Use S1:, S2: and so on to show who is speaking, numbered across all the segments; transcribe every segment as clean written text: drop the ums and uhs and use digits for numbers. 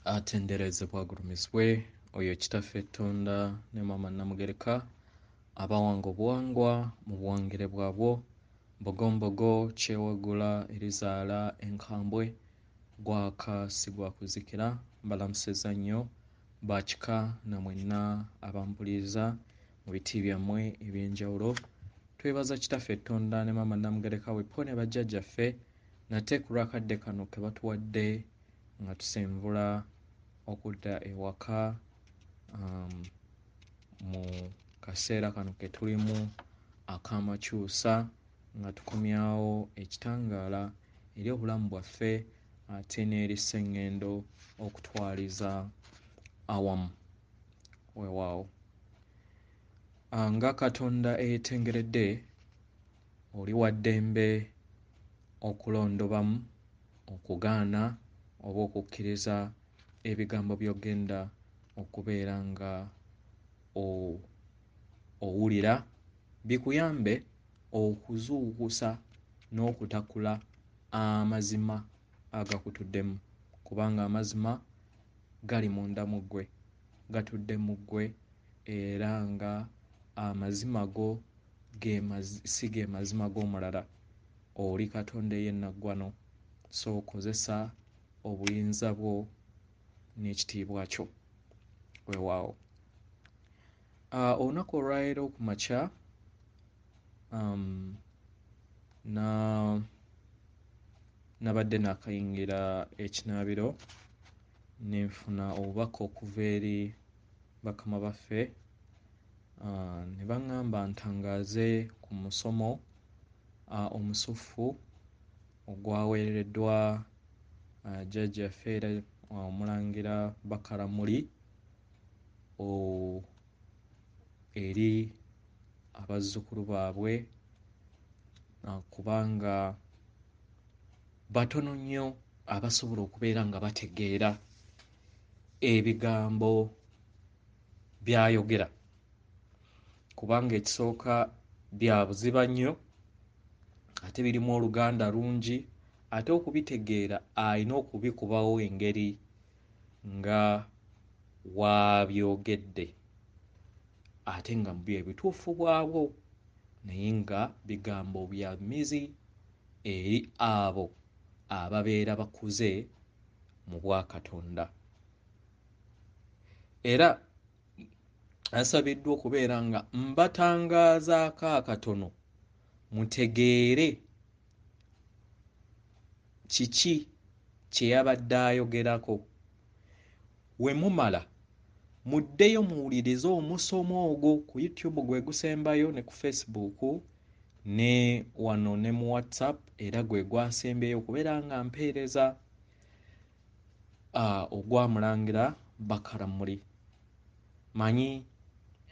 S1: Atenderezebwa agulumizibwe oyo Kitaffe Ttonda ne Maama Nnamugereka abawanga obuwangwa mu buwangire bwabwo, Mbogombogo kyewaggula erizaala enkambwe, gwaka si gwa kuzikira. Mbalamusizza nnyo ba kika na mwenna abampuliriza mu biti byammwe eby'enjawulo. Twebaza Kitaffe Ttonda ne Maama Nnamugereka wepo ne bajjajjaffe nate ku lw'akadde kano ke batuwadde nga tusenvula okudda ewaka mu kaseera kano ke tulimu ak'amakyusa, nga tukomyawo ekitangaala eri obulamu bwaffe ate n'eri sseŋŋendo okutwaliza awamu. Weewaawo. Nga Katonda eyeetengeredde, oli wa ddembe okulondobamu, okugaana oba okukkiriza ebigambo by'ogenda okubeera nga owulira bikuyambe okuzuukusa n'okutakula amazima agakutuddemu, kubanga amazima gali munda mu ggwe, gatudde mu ggwe, era nga amazima go si ge mazima g'omulala. Oli Katonda eyennaggwano, so kozesa obuyinza bwo n'ekitiibwa kyo. Weewaawo. Olunaku olwaleero ku makya nabadde naakayingira ekinaabiro ne nfuna obubaka okuva eri bakama baffe, ne baŋŋamba ntangaaze ku musomo omusufu ogwaweereddwa jjajjaffe era omulangira Bakalamuli eri abazzukulu baabwe, kubanga batono nnyo abasobola okubeera nga bategeera ebigambo by'ayogera, kubanga ekisooka bya buziba nnyo, ate birimu Oluganda lungi, ate okubitegeera alina okubikubawo engeri nga w'abyogedde, ate nga bye bituufu bwabwo, naye nga bigambo bya mmizi eri abo ababeera bakuze mu bwakatonda. Era asabiddwa okubeera nga mbatangaazaako akatono mutegeere kiki kye yabadde ayogerako. We mumala muddeyo muwulirize omusomo ogwo ku YouTube gwe gusembayo, ne ku Facebook, ne wano ne mu WhatsApp, era gwe gwasembyeyo okubeera nga mpeereza ogwamulangira Bakalamuli. Manyi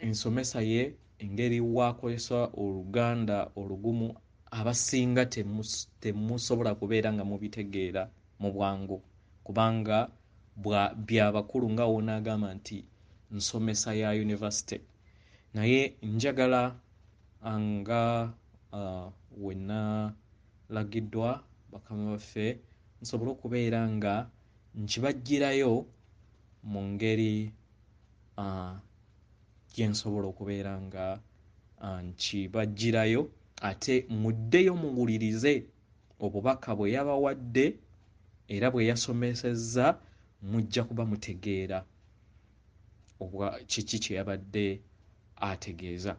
S1: ensomesa ye engeri w'akozesa Oluganda olugumu, abasinga temusobola kubeera nga mubitegeera mu bwangu, kubanga byabakulu nga w'onaagamba nti nsomesa ya yunivasite. Naye njagala nga we nalagiddwa bakama baffe nsobole okubeera nga nkibaggyirayo mu ngeri gye nsobola okubeera nga nkibaggyirayo, ate muddeyo muwulirize obubaka bwe yabawadde era bwe yasomesezza, mujja kuba mutegeera kiki kye yabadde ategeeza.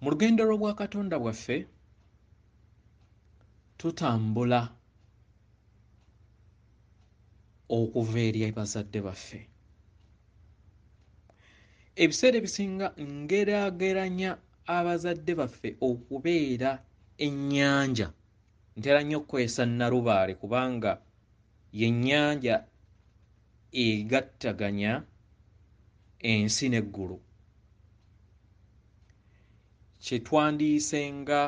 S1: Mu lugendo lw'obwakatonda bwaffe tutambula okuva eri bazadde baffe. Ebiseera ebisinga ngeraageranya abazadde baffe okubeera ennyanja. Ntera nnyo okukozesa Nnalubaale kubanga y'ennyanja egattaganya ensi n'eggulu. Kye twandiyise nga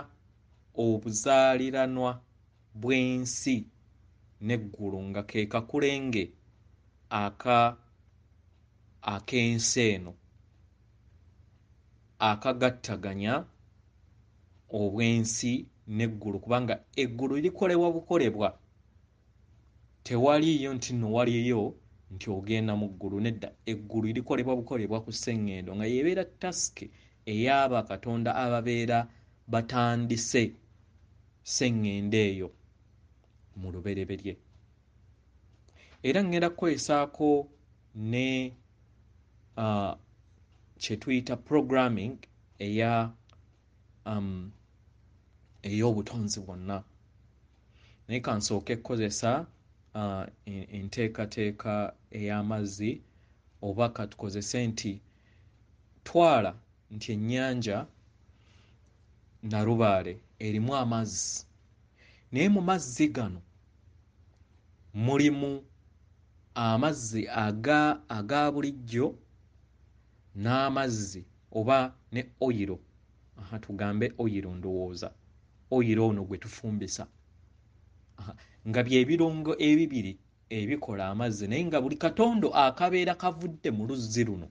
S1: obuzaaliranwa bw'ensi n'eggulu, nga ke kakulenge ak'ensi eno akagattaganya obw'ensi n'eggulu, kubanga eggulu likolebwa bukolebwa. Tewaliiyo nti nno waliyo nti ogenda mu ggulu, nedda. Eggulu likolebwa bukolebwa ku sseŋŋendo, nga yebeera task ey'aba Katonda ababeera batandise sseŋŋendo eyo mu lubereberye. Era ngenda kukozesaako ne kye tuyita programming eya ey'obutonzi bwonna. Naye kansooke kukozesa enteekateeka ey'amazzi, oba katukozese nti twala nti ennyanja Nalubaale erimu amazzi, naye mu mazzi gano mulimu amazzi aga bulijjo n'amazzi oba ne oyiro. Tugambe oyiro, ndowooza oyiro ono gwe tufumbisa, nga bye birungo ebibiri ebikola amazzi, naye nga buli katondo akabeera kavudde mu luzzi luno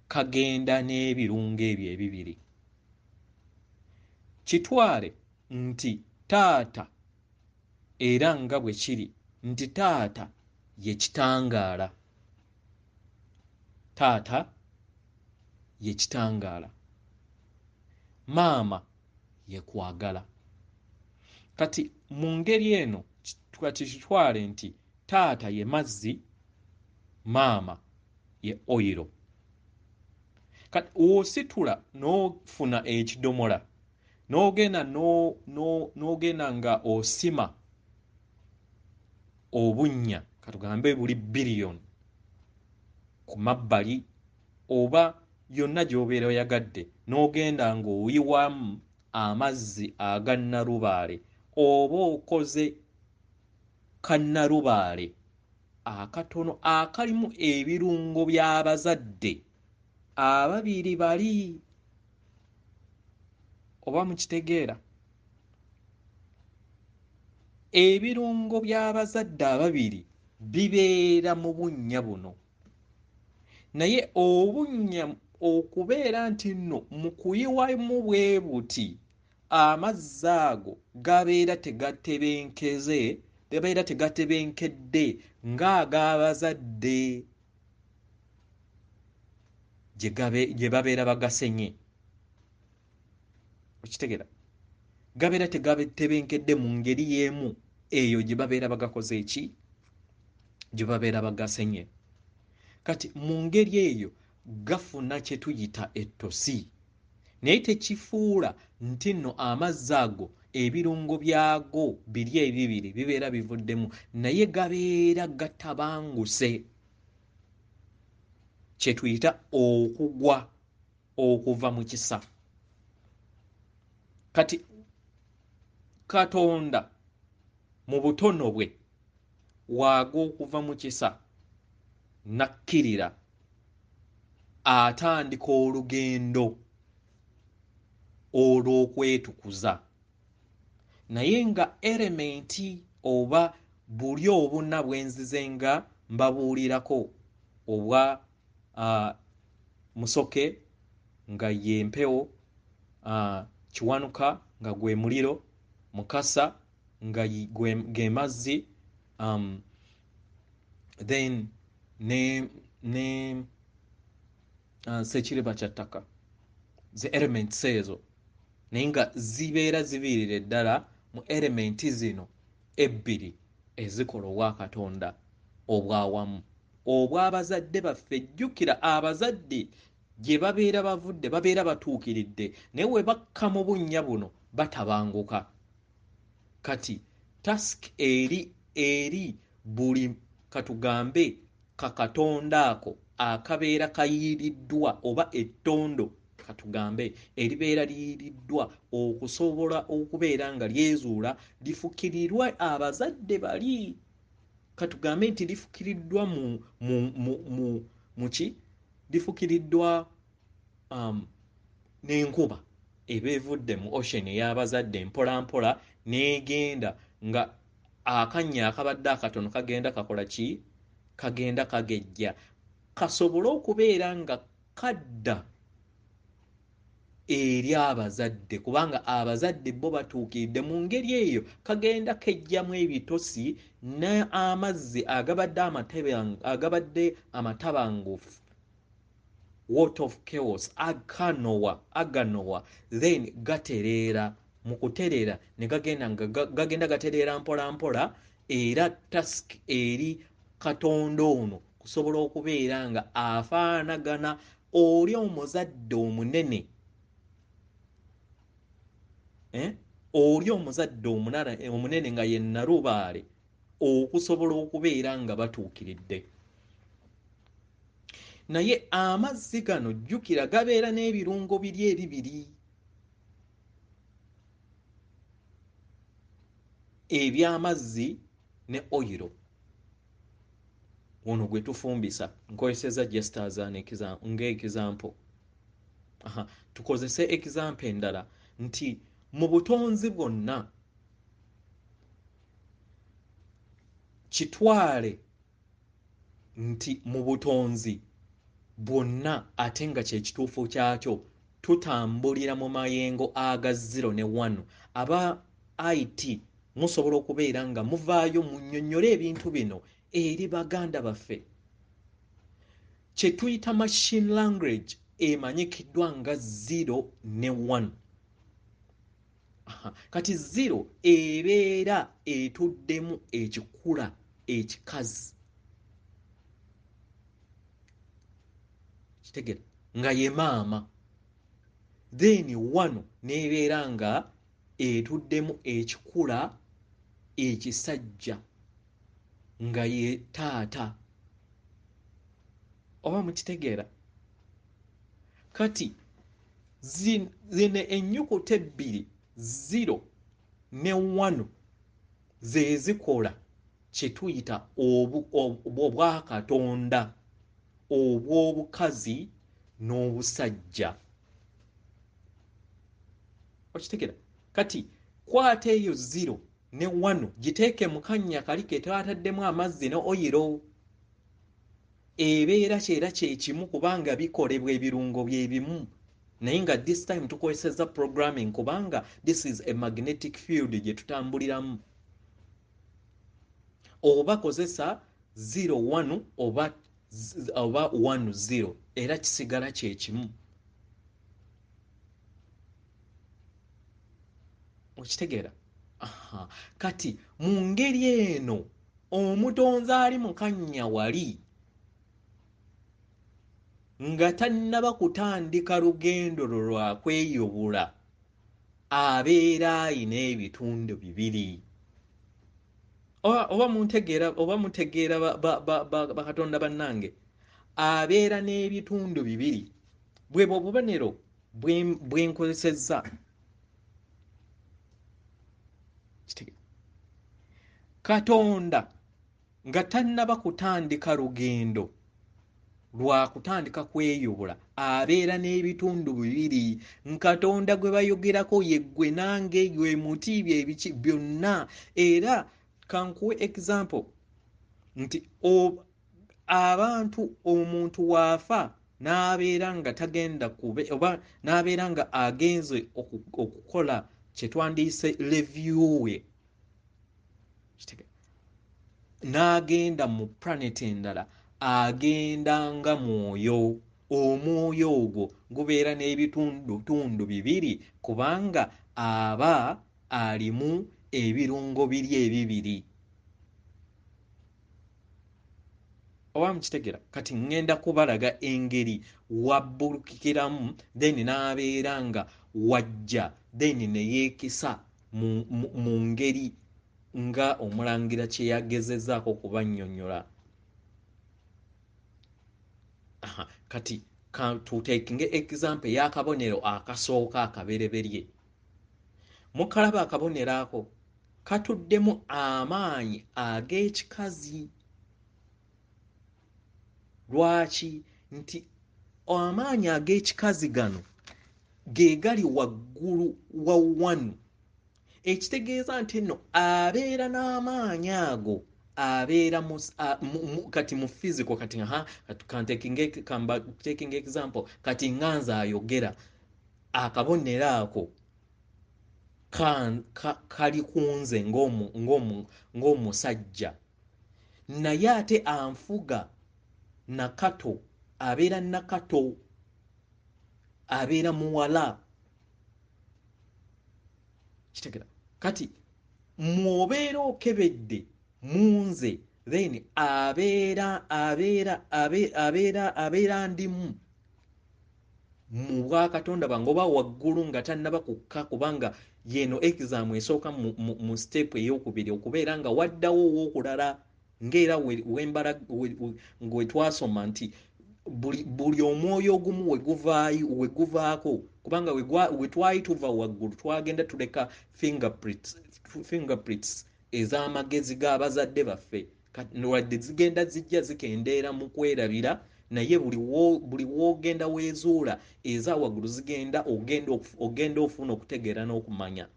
S1: kagenda n'ebirungo ebyo ebibiri. Kitwale nti taata, era nga bwe kiri nti taata ye kitangaala, taata ye kitangaala, maama ye kwagala. Kati mu ngeri eno kitwale nti taata ye mazzi, maama ye oyiro. Kati ositula n'ofuna ekidomola n'ogenda n'ogenda nga osima obunnya, katugambe buli biliyoni ku mabbali oba yonna gy'obeera oyagadde, n'ogenda ng'oyiwamu amazzi aga Nalubaale, oba okoze kannalubaale akatono akalimu ebirungo by'abazadde ababiri bali, oba mukitegeera? Ebirungo by'abazadde ababiri bibeera mu bunnya buno, naye obunnya okubeera nti nno mu kuyiwamu bwe buti amazzi ago gabeera tegatebenkeze, gabeera tegatebenkedde ng'ag'abazadde gye babeera bagasenye. Okitegeera? Gabeera tegatebenkedde mu ngeri y'emu eyo gye babeera bagakoze eki, gye babeera bagasenye. Kati mu ngeri eyo gafuna kye tuyita ettosi, naye tekifuula nti nno amazzi ago ebirungo byago biri ebibiri bibeera bivuddemu, naye gabeera gatabanguse, kye tuyita okugwa okuva mu kisa. Kati Katonda mu butono bwe waaga okuva mu kisa n'akkirira, atandika olugendo olw'okwetukuza, naye nga elementi oba buli obuna bwenzize nga mbabuulirako obwa musoke nga ye mpewo, kiwanuka nga gwe muliro, mukasa nga ge mazzi, then ne sekiriba kya ttaka, ze elements ezo, naye nga zibeera zibiirira ddala mu elementi zino ebbiri ezikola obwakatonda obwawamu obw'abazadde baffe. Jjukira abazadde gye babeera bavudde babeera batuukiridde, naye we bakka mu bunnya buno batabanguka. Kati task eri buli katugambe kakatonda ako akabeera kayiiriddwa oba ettondo katugambe eribeera liyiiriddwa okusobola okubeera nga lyezuula lifukirirwa abazadde bali, katugambe nti lifukiriddwa mu ki, lifukiriddwa n'enkuba eba evudde mu ocean ey'abazadde mpola mpola n'egenda nga akannya akabadde akatono kagenda kakola ki, kagenda kagejja, kasobole okubeera nga kadda eri abazadde, kubanga abazadde bo batuukiridde. Mu ngeri eyo kagenda kejjamu ebitosi n'amazzi agabadde amatabangufu, water of chaos, aganowa, then gatereera. Mu kutereera ne gagenda nga gagenda gatereera mpola mpola, era task eri Katonda ono kusobola okubeera nga afaanagana oli omuzadde omunene, oli omuzadde omunene nga ye Nalubaale, okusobola okubeera nga batuukiridde. Naye amazzi gano jjukira gabeera n'ebirungo biri ebibiri eby'amazzi ne oyiro ono gwe tufumbisa. Nkozeseza just as an ng'example. Tukozese example endala nti mu butonzi bwonna kitwale nti mu butonzi bwonna, ate nga kye kituufu kyakyo, tutambulira mu mayengo aga 0 ne 1. Aba IT musobola okubeera nga muvaayo munnyonnyole ebintu bino eri baganda baffe. Kye tuyita machine language emanyikiddwa nga 0 ne 1. Kati 0 ebeera etuddemu ekikula ekikazi, kitegera, nga ye maama, then 1 n'ebeera nga etuddemu ekikula ekisajja nga ye taata. Oba mukitegeera? Kati zino ennyukuta ebbiri 0 ne 1 ze zikola kye tuyita obwakatonda obw'obukazi n'obusajja. Okitegeera? Kati kwata eyo 0 ne 1 giteeke mu kannya kali ke twataddemu amazzi ne oyiro, ebeera kyera kye kimu kubanga bikolebwa ebirungo bye bimu, naye nga this time tukozesezza programming kubanga this is a magnetic field gye tutambuliramu. Oba kozesa 0 1 oba 1 0, era kisigala kye kimu. Okitegeera? Kati mu ngeri eno omutonzi ali mu kannya wali nga tannaba kutandika lugendo lwo lwa kweyubula, abeera ayina ebitundu bibiri. Oba mutegeera bakatonda bannange, abeera n'ebitundu bibiri. Bwebwo obubonero bwe nkozesezza. Katonda nga tannaba kutandika lugendo lwa kutandika kweyubula, abeera n'ebitundu bibiri. Nkatonda gwe bayogerako ye ggwe nange, gwe muti, bye biki byonna. Era kankuwe example nti abantu omuntu waafa n'abeera nga tagenda kube oba n'abeera nga agenze okukola kye twandiyise review we, n'agenda mu planet endala, agenda nga mwoyo. Omwoyo ogwo gubeera n'ebitundutundu bibiri kubanga aba alimu ebirungo biri ebibiri. Oba mukitegera? Kati ŋŋenda kubalaga engeri wabbulukikiramu, then n'abeera nga wajja, then ne yeekisa mu ngeri nga omulangira kye yagezezaako okubannyonnyola. Kati tuteekinge example ey'akabonero akasooka akabereberye. Mukalaba akabonero ako katuddemu amaanyi ag'ekikazi. Lwaki? Nti amaanyi ag'ekikazi gano ge gali waggulu wa 1, ekitegeeza nti nno abeera n'amaanyi ago, abeera kati mu physical. Kati taking example, kati nga nze ayogera, Akabonero ako kali ku nze ng'omusajja, naye ate anfuga Nakato, abeera Nakato, abeera muwala. Kitegera? Kati mwobeera okebedde mu nze, then abeera abeera abeera abeera ndimu mu bwakatonda bwange oba waggulu nga tannaba kukka, kubanga yeno exam esooka mu step eyokubiri okubeera nga waddawo owookulala, ng'era wembala ngwe twasoma nti buli omwoyo ogumu we guvaako, kubanga we twali tuva waggulu twagenda tuleka fingerprints ez'amagezi g'abazadde baffe. Wadde zigenda zijja zikendeera mu kwerabira, naye buli w'ogenda weezuula eza waggulu zigenda ogenda ofuna okutegeera n'okumanya.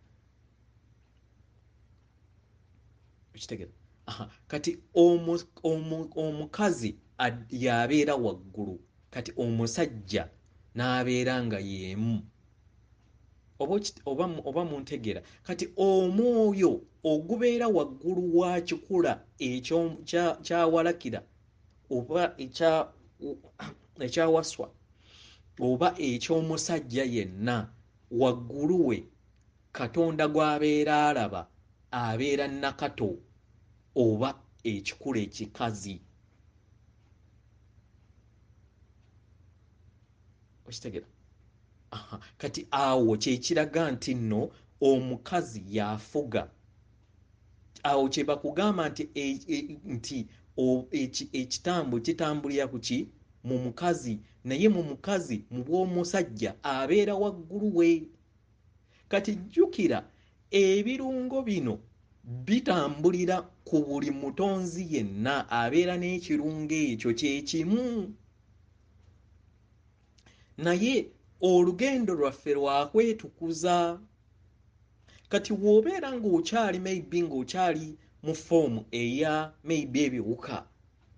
S1: Okitegeera? Kati omukazi yabeera waggulu, kati omusajja n'abeera nga y'emu. Oba muntegeera? Kati omwoyo ogubeera waggulu wa kikula ekyawalakira oba ekyawaswa oba eky'omusajja yenna, waggulu we Katonda gw'abeera alaba abeera Nakato oba ekikula ekikazi. Okitegeera? Kati awo kyekiraga nti nno omukazi yafuga. Awo kye bakugamba nti nti ekitambo kitambulira ku ki? Mu mukazi. Naye mu mukazi, mu bw'omusajja abeera waggulu we. Kati jjukira ebirungo bino bitambulira ku buli mutonzi yenna abeera n'ekirungo ekyo kye kimu. Naye olugendo lwaffe lwakwetukuza. Kati w'obeera ng'okyali maybe ng'okyali mu form eya maybe ebiwuka,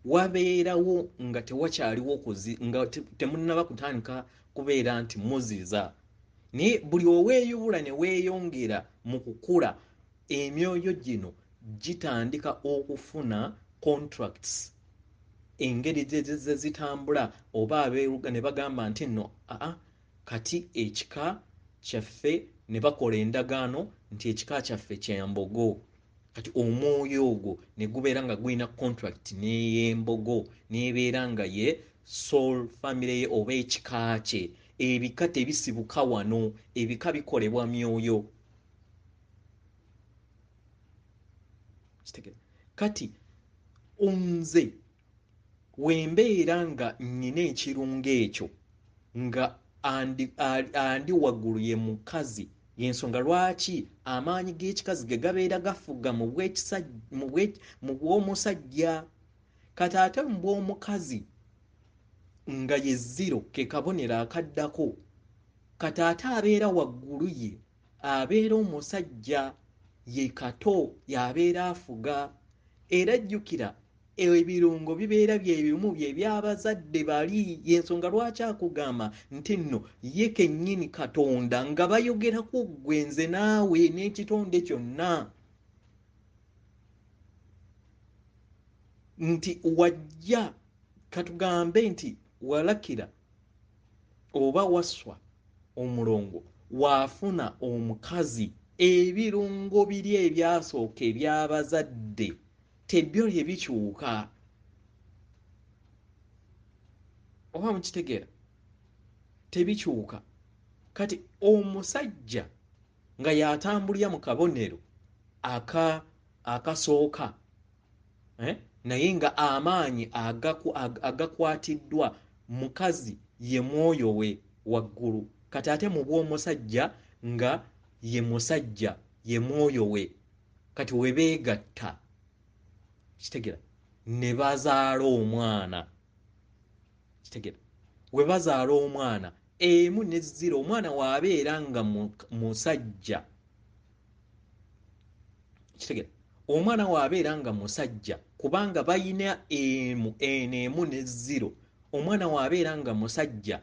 S1: wabeerawo nga tewakyaliwo nga temunnaba kutandika kubeera nti muziza. Naye buli oweeyubula ne weeyongera mu kukula, emyoyo gino gitandika okufuna contracts, engeri gye zitambula, oba abeeruga ne bagamba nti nno aa kati ekika kyaffe, ne bakola endagaano nti ekika kyaffe kya mbogo. Kati omwoyo ogwo ne gubeera nga gulina contract n'ey'embogo, n'ebeera nga ye soul family ye oba ekika kye. Ebika tebisibuka wano, ebika bikolebwa myoyo. Kati nze wembeera nga nnyina ekirungo ekyo nga andi waggulu ye mukazi, y'ensonga lwaki amaanyi g'ekikazi ge gabeera gafuga mu bw'omusajja. Kati ate mu bw'omukazi nga ye zero, ke kabonero akaddako. Kati ate abeera waggulu ye abeera omusajja, ye Kato, y'abeera afuga. Era jjukira ebirungo bibeera bye bimu bye by'abazadde bali. Y'ensonga lwaki akugamba nti nno ye kennyini Katonda nga bayogerako ggwe, nze naawe n'ekitonde kyonna, nti wajja katugambe nti walakira oba waswa omulongo waafuna omukazi, ebirungo biri ebyasooka eby'abazadde tebyo tebikyuka. Oba mukitegeera? Tebikyuka. Kati omusajja nga y'atambulira mu kabonero akasooka, naye nga amaanyi agakwatiddwa mukazi ye mwoyo we waggulu. Kati ate mu bw'omusajja nga ye musajja ye mwoyo we. Kati we beegatta, kitegeera, ne bazaala omwana. Kitegeera, we bazaala omwana emu ne zero, omwana w'abeera nga musajja. Kitegeera, omwana w'abeera nga musajja, kubanga bayina emu eno emu ne zero. Omwana w'abeera nga musajja,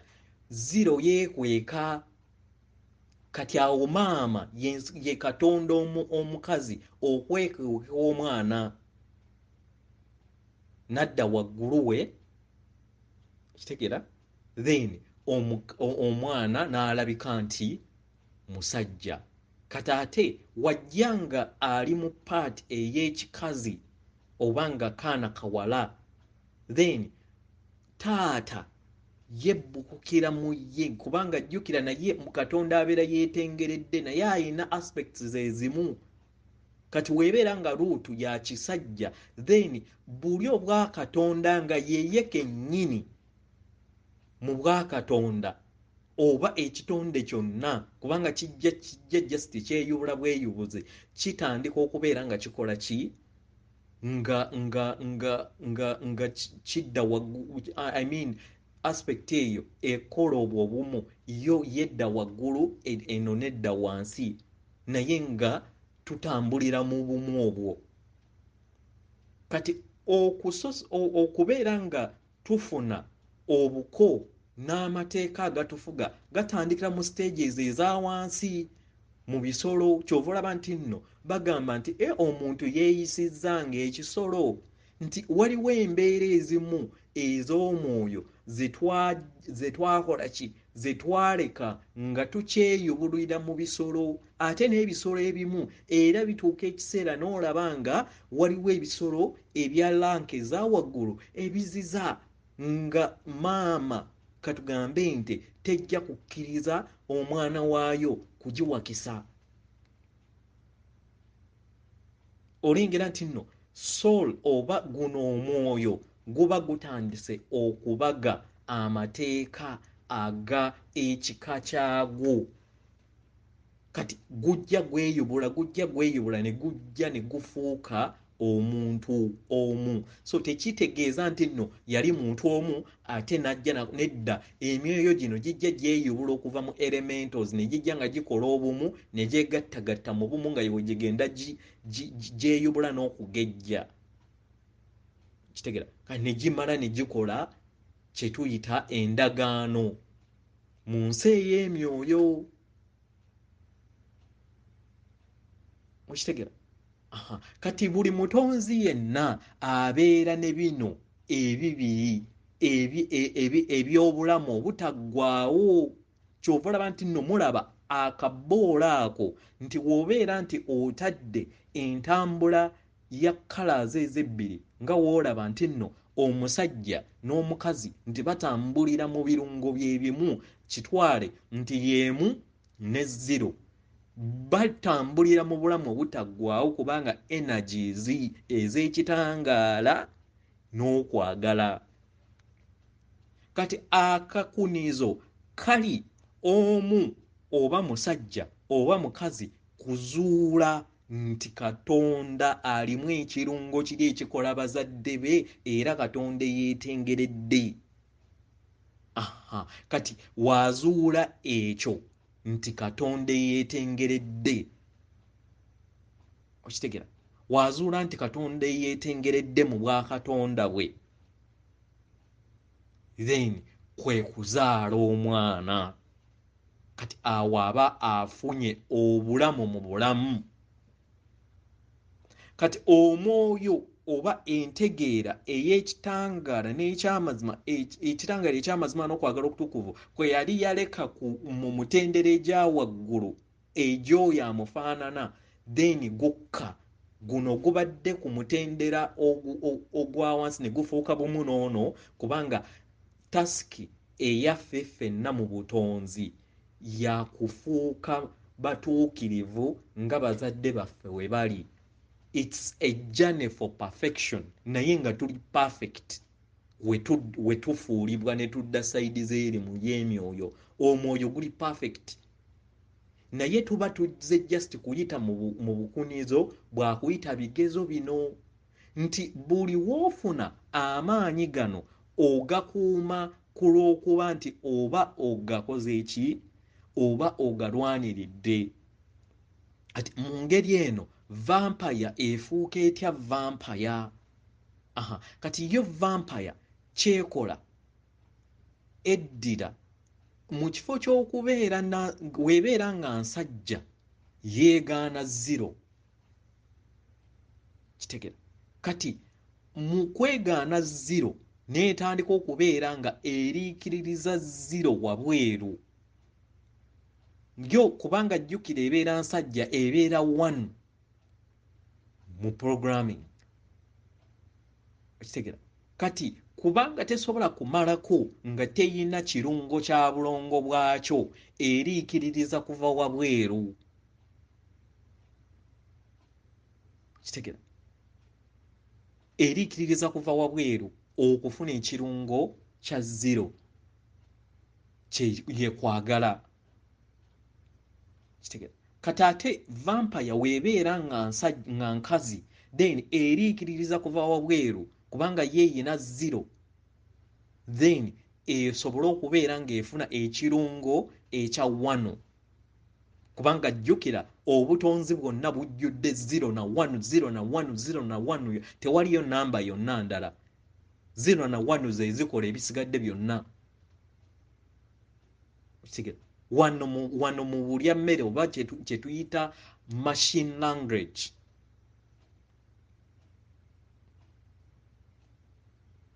S1: zero yeekweka. Kati awo maama ye Katonda omukazi okwekeweka omwana n'adda waggulu we, kitegeera, then omwana n'alabika nti musajja. Kati ate wajja nga ali mu paati ey'ekikazi oba nga kaana kawala, then taata yebbukukira mu ye, kubanga jjukira naye mu Katonda abeera yeetengeredde, naye ayina aspects ezimu. Kati weebeera nga ruutu ya kisajja, then buli obwakatonda nga yeye kennyini mu bwakatonda oba ekitonde kyonna, kubanga kijja just kyeyubula bweyubuze, kitandika okubeera nga kikola ki nga nga nga nga nga kidda waggulu. I mean aspect eyo ekola obwo obumu, yo yedda waggulu eno nedda wansi, naye nga tutambulira mu bumu obwo. Kati okubeera nga tufuna obuko n'amateeka agatufuga gatandikira mu stages eza wansi mu bisolo. Ky'ova olaba nti nno bagamba nti omuntu yeeyisizza ng'ekisolo, nti waliwo embeera ezimu ez'omwoyo zetwakola ki, zetwaleka nga tukyeyubulira mu bisolo. Ate n'ebisolo ebimu era bituuka ekiseera n'olaba nga waliwo ebisolo ebya lanka eza waggulu ebiziza nga maama katugambe nti tejja kukkiriza omwana waayo kugiwakisa. Olengera nti nno soul oba guno omwoyo guba gutandise okubaga amateeka aga ekika kyagwo. Kati gujja gweyubula ne gujja ne gufuuka omuntu omu. So tekitegeeza nti nno yali muntu omu ate n'ajja nedda. Emyoyo gino gijja gyeyubula okuva mu elementals ne gijja nga gikola obumu ne gyegattagatta mu bumu nga bwe gigenda gyeyubula n'okugejja. Kitegeera? Kati ne gimala ne gikola kye tuyita endagaano mu nsi ey'emyoyo. Okitegeera? Kati buli mutonzi yenna abeera ne bino ebibiri eby'obulamu obutaggwaawo. Ky'ova olaba nti nno mulaba akaboola ako nti w'obeera nti otadde entambula ya colours ezebbiri, nga w'olaba nti nno omusajja n'omukazi nti batambulira mu birungo bye bimu, kitwale nti y'emu ne zero, batambulira mu bulamu obutaggwaawo kubanga energies ez'ekitangaala n'okwagala. Kati akakunizo kali omu oba musajja oba mukazi kuzuula nti Katonda alimu ekirungo kiri ekikola bazadde be, era Katonda yeetengeredde. Kati wazuula ekyo nti Katonda yeetengeredde. Okitegeera? Wazuula nti Katonda yeetengeredde mu bwakatonda bwe, then kwe kuzaala omwana. Kati awo aba afunye obulamu mu bulamu. Kati omwoyo oba entegeera ey'ekitangaala n'ekyamazima, ekitangaala ekyamazima n'okwagala okutukuvu kwe yali yaleka mu mutendera egya waggulu egy'oyo amufaanana, then gukka guno gubadde ku mutendera ogwa wansi ne gufuuka bumu n'ono, kubanga tasiki eyaffe ffenna mu butonzi yakufuuka batuukirivu nga bazadde baffe we bali. It's a journey for perfection, naye nga tuli perfect we tufuulibwa ne tudda sayidi z'eri mu y'emyoyo. Omwoyo guli perfect, naye tuba tuzze just kuyita mu bukunizo bwa kuyita bigezo bino, nti buli w'ofuna amaanyi gano ogakuuma ku lw'okuba nti oba ogakoze ki oba ogalwaniridde. Ati mu ngeri eno vampire efuuka etya vampire? Kati yo vampire kyekola eddira Mu kifo ky'okubeera weebeera nga nsajja yeegaana zero. Kitegera? Kati mu kwegaana zero n'etandika okubeera nga eriikiririza zero wabweru yo, kubanga jjukira ebeera nsajja, ebeera one mu programming. Okitegera? Kati kubanga tesobola kumalako nga teyina kirungo kya bulongo bwakyo, eriikiririza kuva wabweru. Kitegera? Eriikiririza kuva wabweru okufuna ekirungo kya zero kye kwagala. Kitegera? Kati ate vampire weebeera nga nkazi, then eriikiririza kuva wabweru kubanga ye eyina zero, then esobole okubeera ng'efuna ekirungo ekya one, kubanga jjukira obutonzi bwonna bujjudde zero na one, zero na one, zero na one. Tewaliyo namba yonna ndala, zero na one ze zikola ebisigadde byonna. Wano mu bulya mmere oba kye tuyita machine language.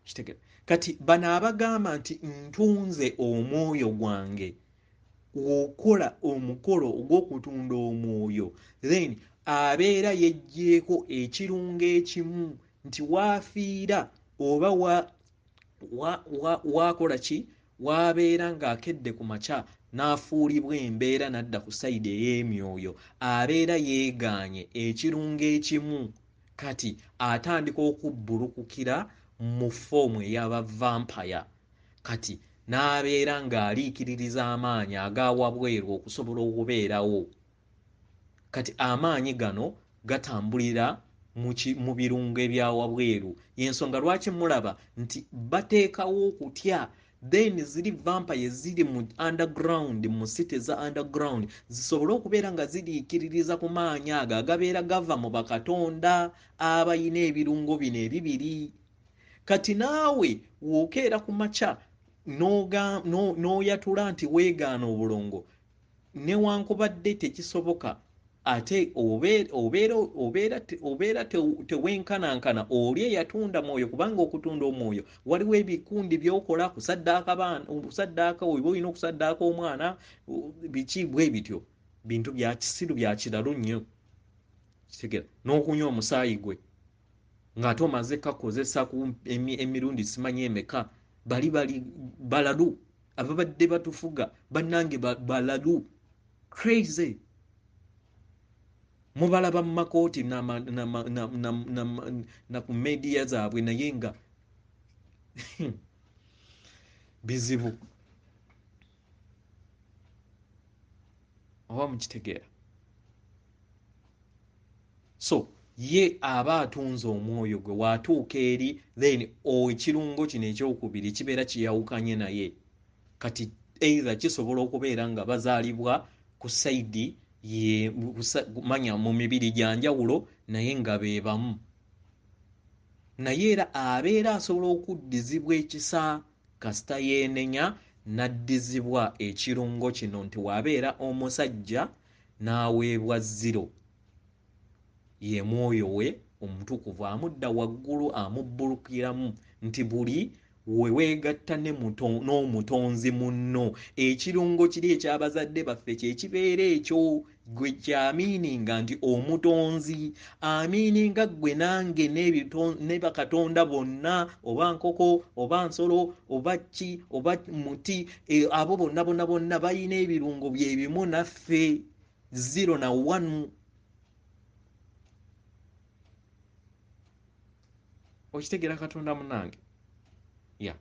S1: Kitegera? Kati bano abagamba nti ntunze omwoyo gwange, okola omukolo ogw'okutunda omwoyo, then abeera yeggyeeko ekirungo ekimu nti waafiira oba waakola ki, waabeera ng'akedde ku makya n'afuulibwa embeera n'adda ku side ey'emyoyo, abeera yeegaanye ekirungo ekimu. Kati atandika okubbulukukira mu form ey'aba vampire. Kati n'abeera ng'aliikiririza amaanyi agawabweru okusobola okubeerawo. Kati amaanyi gano gatambulira mu birungo ebyawabweru. Yensonga lwaki mulaba nti bateekawo okutya. Then ziri vampire ziri mu underground, mu city za underground, zisobole okubeera nga ziriikiririza ku maanyi ago agabeera gava mu bakatonda abayina ebirungo bino ebibiri. Kati naawe wookeera ku makya n'oyatula nti weegaana obulongo, newankubadde tekisoboka, ate obeera tewenkanankana oli eyatunda mwoyo, kubanga okutunda omwoyo waliwo ebikundi byokola, kusaddaaka baana, kusaddaaka oba olina okusaddaaka omwana, biki bwe bityo, bintu bya kisiru, bya kiralu nnyo. Kitegera? N'okunywa omusaayi gwe ng'ate omaze kakozesa ku emirundi simanyi emeka. Bali bali balalu ababadde batufuga, bannange, balalu, crazy. Mubalaba mu makooti na ku media zaabwe, naye nga bizibu. Oba mukitegeera? So ye aba atunze omwoyo gwe, waatuuka eri, then ekirungo kino ekyokubiri kibeera kiyawukanye naye. Kati either kisobola okubeera nga bazaalibwa ku side ye manya mu mibiri gya njawulo, naye nga be bamu, naye era abeera asobola okuddizibwa ekisa kasita yeenenya n'addizibwa ekirungo kino, nti waabeera omusajja n'aweebwa zero, ye mwoyo we omutukuvu amudda waggulu, amubbulukiramu nti buli we weegatta n'omutonzi munno, ekirungo kiri ekyabazadde baffe kyekibeera ekyo gwe kyamiininga nti omutonzi amiininga ggwe nange ne bakatonda bonna, oba nkoko oba nsolo oba ki oba muti, abo bonna bonna bonna balina ebirungo byebimu naffe, zero na one. Okitegeera, Katonda munange? Ya,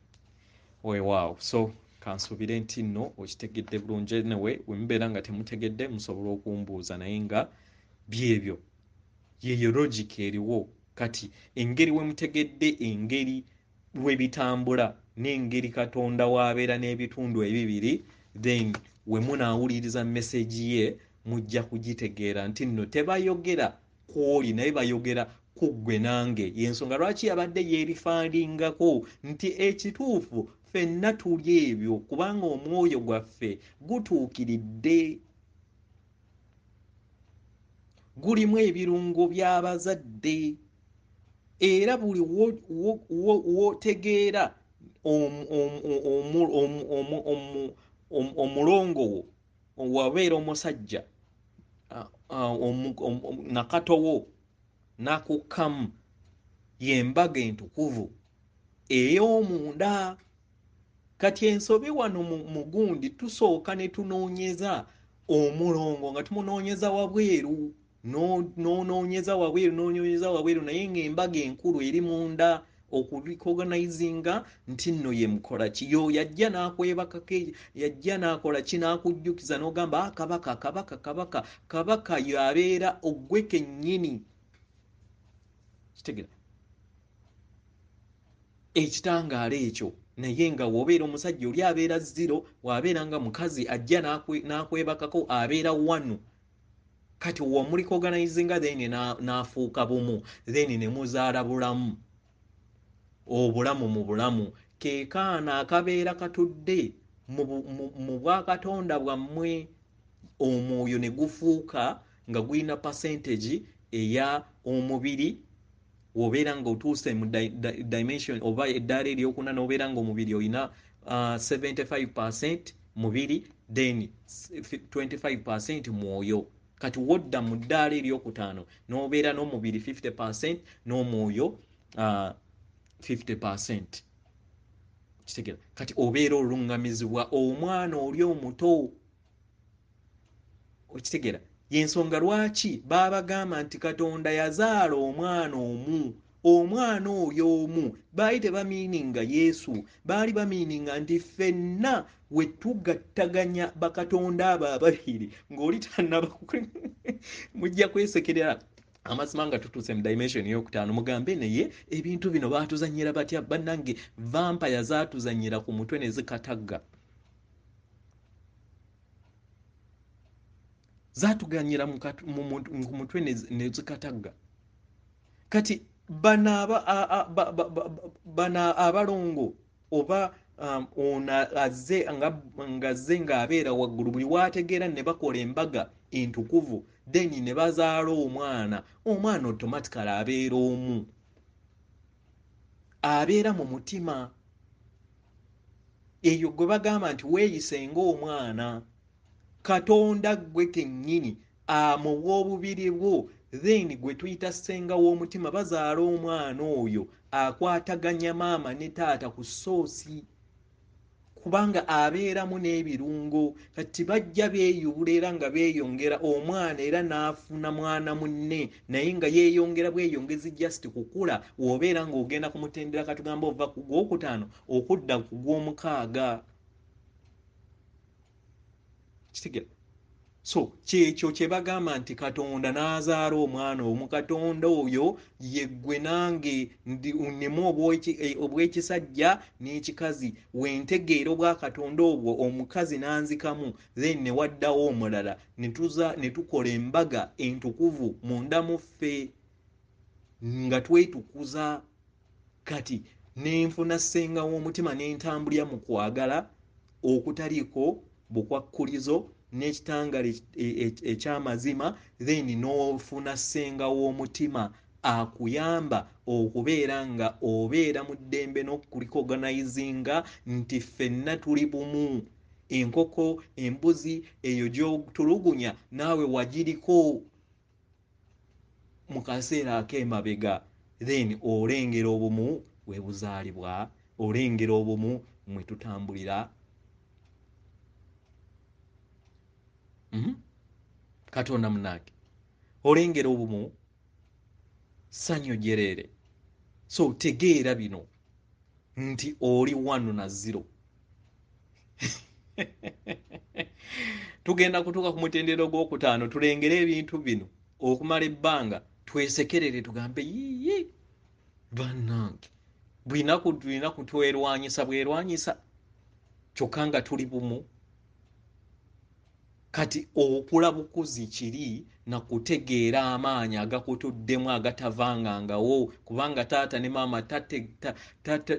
S1: weewaawo. So kansuubire nti nno okitegedde bulungi. Anyway, we mubeera nga temutegedde musobola okumbuuza, naye nga byebyo, yeyo logic eriwo. Kati engeri we mutegedde engeri we bitambula n'engeri Katonda w'abeera n'ebitundu ebibiri, then we munaawuliriza message ye mujja kugitegeera nti nno tebayogera kwoli, naye bayogera ku ggwe nange. Yensonga lwaki yabadde yeerifandingako nti ekituufu. Ffenna tuli ebyo kubanga omwoyo gwaffe gutuukiridde, gulimu ebirungo by'abazadde. Era buli w'otegeera omulongo wo wabeera omusajja nakatowo nakukkamu, y'embaga entukuvu ey'omunda. Kati ensobi wano mu gundi tusooka ne tunoonyeza omulongo nga tumunoonyeza wabweru, n'onoonyeza wabweru, n'onoonyeza wabweru, naye ng'embaga enkulu eri munda okurecognizinga nti nno ye mukola ki. Yo yajja n'akwebakako, yajja n'akola ki, n'akujjukiza n'ogamba kabaka, kabaka, kabaka, kabaka y'abeera oggwe kennyini. Kitegeera ekitangaala ekyo. Naye nga w'obeera omusajja oli abeera 0, w'abeera nga mukazi ajja n'akwebakako abeera 1. Kati w'omurecognizinga then n'afuuka bumu, then ne muzaala bulamu, obulamu mu bulamu. Ke kaana akabeera katudde mu bwakatonda bwammwe, omwoyo ne gufuuka nga gulina percentage eya omubiri. W'obeera ng'otuuse mu dimension oba eddaala eryokuna, n'obeera ng'omubiri olina 75% mubiri, then 25% mwoyo. Kati wodda mu ddaala eryokutaano n'obeera n'omubiri 50% n'omwoyo 50%. Kitegeera? Kati obeera oluŋŋamizibwa omwana oli omuto. Okitegeera? Y'ensonga lwaki baabagamba nti Katonda yazaala omwana omu. Omwana oyo omu baali tebamiininga Yesu, baali bamiininga nti ffenna we tugattaganya bakatonda abo ababiri ng'oli tannaba mujja kwesekerera amazima nga tutuuse mu dimension eyokutaano. Mugambe naye ebintu bino baatuzannyira batya bannange? Vampire zaatuzannyira ku mutwe ne zikatagga, zaatuganyira ku mutwe ne zikatagga. Kati bano abalongo oba ono azze ng'azze ng'abeera waggulu, buli w'ategeera ne bakola embaga entukuvu, then ne bazaala omwana. Omwana automatically abeera omu, abeera mu mutima. Eyo gwe bagamba nti weeyise ng'omwana. Katonda ggwe kennyini mu bw'obubiri bwo, then gwe tuyita ssenga w'omutima, bazaala omwana oyo akwataganya maama ne taata ku soosi, kubanga abeeramu n'ebirungo. Kati bajja beeyubula era nga beeyongera omwana, era n'afuna mwana munne, naye nga yeeyongera bweyongezi just kukula. W'obeera ng'ogenda ku mutendera katugamba ova ku gwokutaano okudda ku gw'omukaaga. Kitegeera? So kyekyo kye bagamba nti Katonda n'azaala omwana omu. Katonda oyo ye ggwe nange, nnemu obw'ekisajja n'ekikazi. Wentegeera obwakatonda obwo, omukazi n'anzikamu, then ne waddawo omulala, ne tukola embaga entukuvu munda mu ffe nga twetukuza. Kati ne nfuna ssenga w'omutima ne ntambulira mu kwagala okutaliiko bukwakkulizo n'ekitangala eky'amazima, then n'ofuna ssenga w'omutima akuyamba okubeera nga obeera mu ddembe n'okurecognizinga nti ffenna tuli bumu. Enkoko, embuzi eyo gy'otulugunya naawe wagiriko mu kaseera ak'emabega, then olengera obumu we buzaalibwa, olengera obumu mwe tutambulira. Katonda munnange, olengera obumu, ssanyu jjereere. So tegeera bino nti oli 1 na 0. Tugenda kutuuka ku mutendera ogwokutaano, tulengere ebintu bino okumala ebbanga, twesekerere tugambe yiyi bannange, bwinaku tulina kutwerwanyisa bwerwanyisa, kyokka nga tuli bumu. Kati okula bukuzi kiri na kutegeera amaanyi agakutuddemu agatavangangawo, kubanga taata ne maama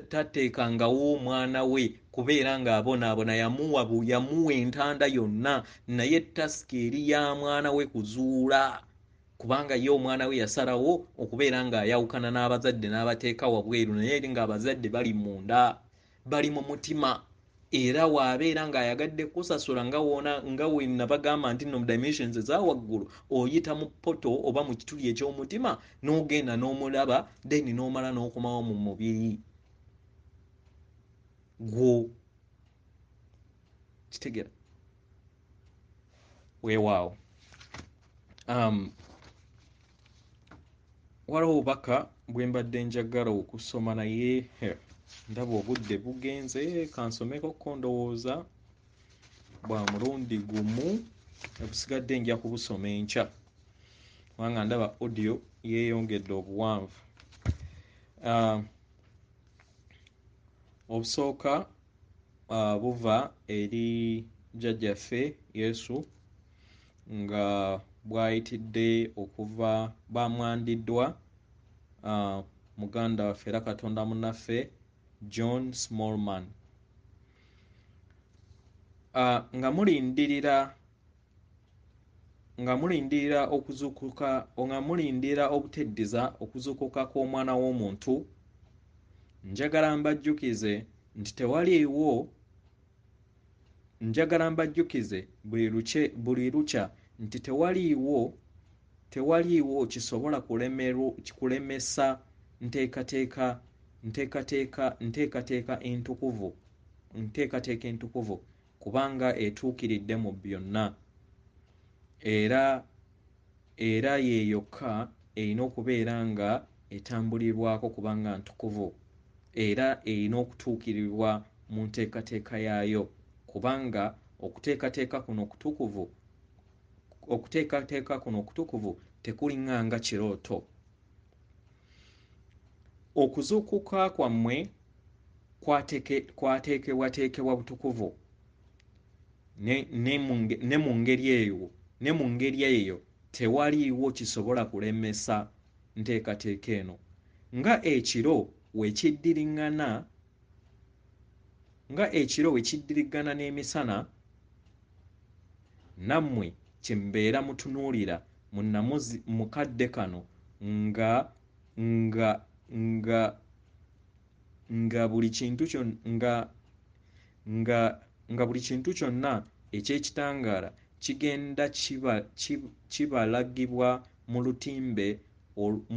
S1: tateekangawo omwana we kubeera ng'abonaabona. Yamuwa entanda yonna, naye tasiki eri ya mwana we kuzuula, kubanga ye omwana we yasalawo okubeera ng'ayawukana n'abazadde n'abateeka wabweru, naye eri ng'abazadde bali munda, bali mu mutima. Era waabeera ng'ayagadde kusasula nga wona nga we nabagamba nti no dimensions eza waggulu oyita mu poto oba mu kituli eky'omutima n'ogenda n'omulaba, then n'omala n'okomawo mu mubiri gwo. Kitegeera? Weewaawo. Waliwo obubaka bwe mbadde njagala okusoma, naye ndaba obudde bugenze. Kansomeko ko ndowooza bwa mulundi gumu, obusigadde nja kubusoma enkya, kubanga ndaba audio yeeyongedde obuwanvu. Obusooka buva eri jjajjaffe Yesu nga bw'ayitidde okuva bamwandiddwa muganda waffe era Katonda munnaffe John Smallman. Nga mulindirira okuzuukuka, nga mulindirira obuteddiza okuzuukuka kw'omwana w'omuntu, njagala mbajjukize nti tewaliiwo, njagala mbajjukize buli lukya nti tewaliiwo kisobola kulemesa nteekateeka entukuvu, kubanga etuukiridde mu byonna, era ye yokka erina okubeera nga etambulirwako kubanga ntukuvu, era erina okutuukirirwa mu nteekateeka yaayo, kubanga okuteekateeka kuno okutukuvu tekulinganga kirooto. Okuzuukuka kwammwe kwateekebwateekebwa butukuvu, ne mu ngeri eyo tewaliiwo kisobola kulemesa nteekateeka eno. Nga ekiro we kiddiriŋŋana n'emisana, nammwe kye mbeera mutunuulira mu kadde kano nga nga nga nga buli kintu nga nga nga buli kintu kyonna eky'ekitangaala kigenda kibalagibwa mu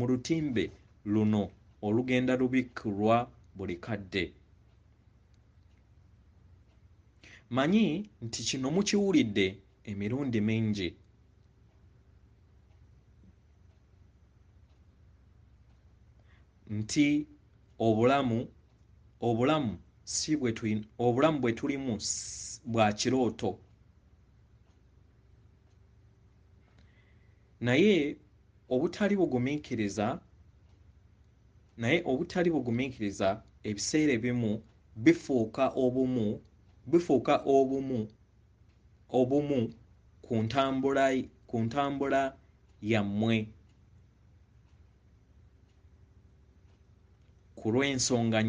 S1: lutimbe luno olugenda lubikkulwa buli kadde. Manyi nti kino mukiwulidde emirundi mingi, nti obulamu bwe tulimu bwa kirooto, naye obutali bugumiikiriza ebiseera ebimu bifuuka obumu ku ntambula yammwe ku lw'ensonga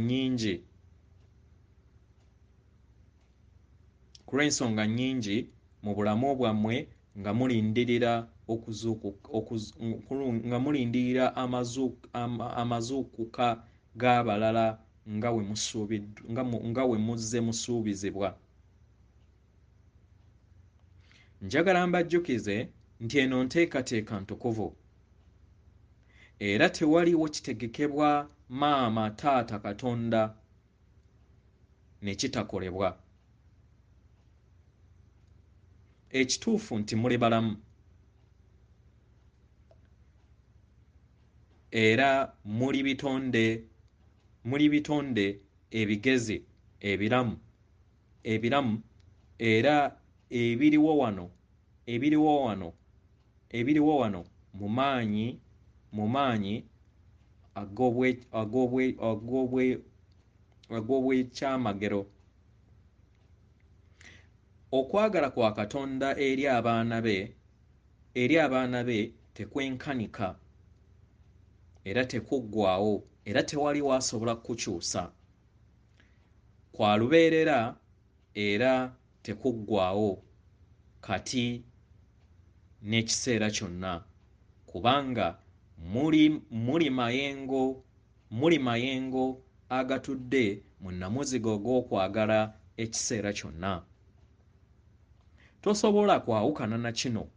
S1: nnyingi mu bulamu bwammwe nga mulindirira amazuukuka g'abalala nga we muzze musuubizibwa. Njagala mbajjukize nti eno nteekateeka ntukuvu, era tewaliwo kitegekebwa maama taata Katonda ne kitakolebwa. Ekituufu nti muli balamu era muli bitonde ebigezi ebiramu era ebiriwo wano mu maanyi ag'obwekyamagero. Okwagala kwa Katonda eri abaana be eri abaana be tekwenkanika era tekuggwaawo era tewali waasobola kukukyusa. Kwa lubeerera era tekuggwaawo kati n'ekiseera kyonna, kubanga muli mayengo agatudde mu nnamuziga ogw'okwagala ekiseera kyonna. Tosobola kwawukana na kino.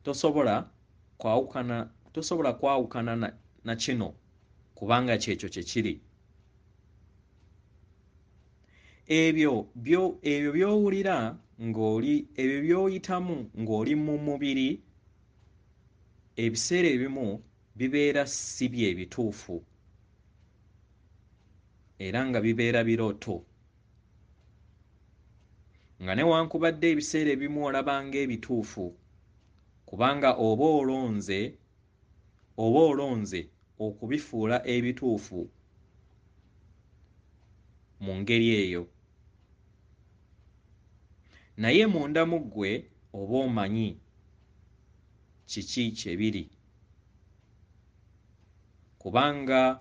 S1: Tosobola kwawukana na kino kubanga kyekyo kye kiri. Ebyo by'owulira ng'oli, ebyo by'oyitamu ng'oli mu mubiri, ebiseera ebimu bibeera si bye bituufu era nga bibeera birooto. Nga newankubadde ebiseera ebimu olaba ng'ebituufu, kubanga oba olonze okubifuula ebituufu mu ngeri eyo. Naye munda mu ggwe oba omanyi kiki kye biri, kubanga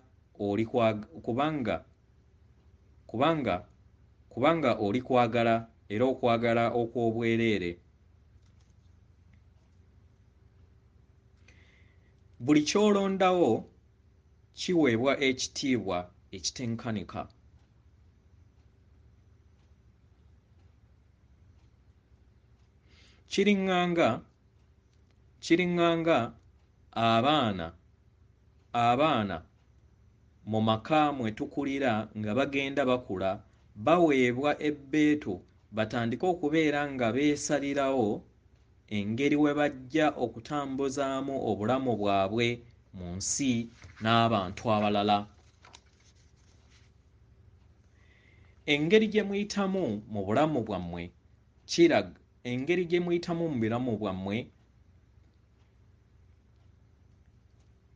S1: oli kwagala era okwagala okw'obwereere. Buli ky'olondawo kiweebwa ekitiibwa ekitenkanika. Kiriŋŋanga abaana mu maka mwe tukulira nga bagenda bakula baweebwa ebbeetu batandike okubeera nga beesalirawo engeri we bajja okutambuzaamu obulamu bwabwe mu nsi n'abantu abalala. Engeri gye muyitamu mu bulamu bwammwe engeri gye muyitamu mu bulamu bwammwe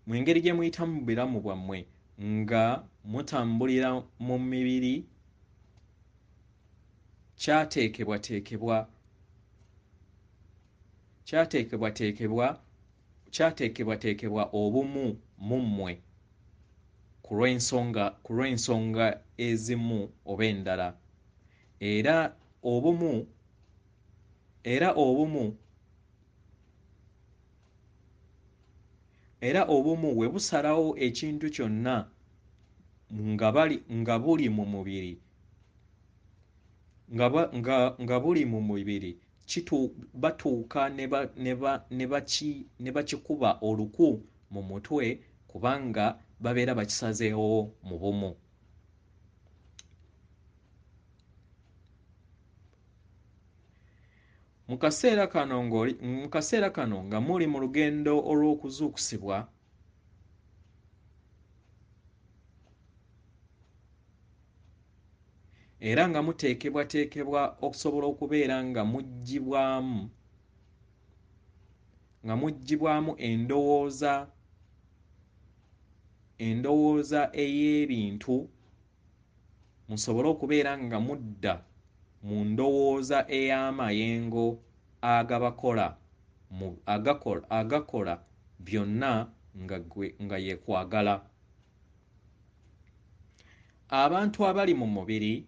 S1: mu engeri gye muyitamu mu bulamu bwammwe nga mutambulira mu mibiri kyateekebwateekebwa obumu mu mmwe ku lw'ensonga ezimu oba endala. Era obumu we busalawo ekintu kyonna nga buli mu mubiri batuuka ne bakikuba oluku mu mutwe kubanga babeera bakisazeewo mu bumu. Mu kaseera kano nga muli mu lugendo olw'okuzuukusibwa, era nga muteekebwateekebwa okusobola okubeera nga muggyibwamu endowooza ey'ebintu, musobole okubeera nga mudda mu ndowooza ey'amayengo agakola byonna nga ye kwagala. Abantu abali mu mubiri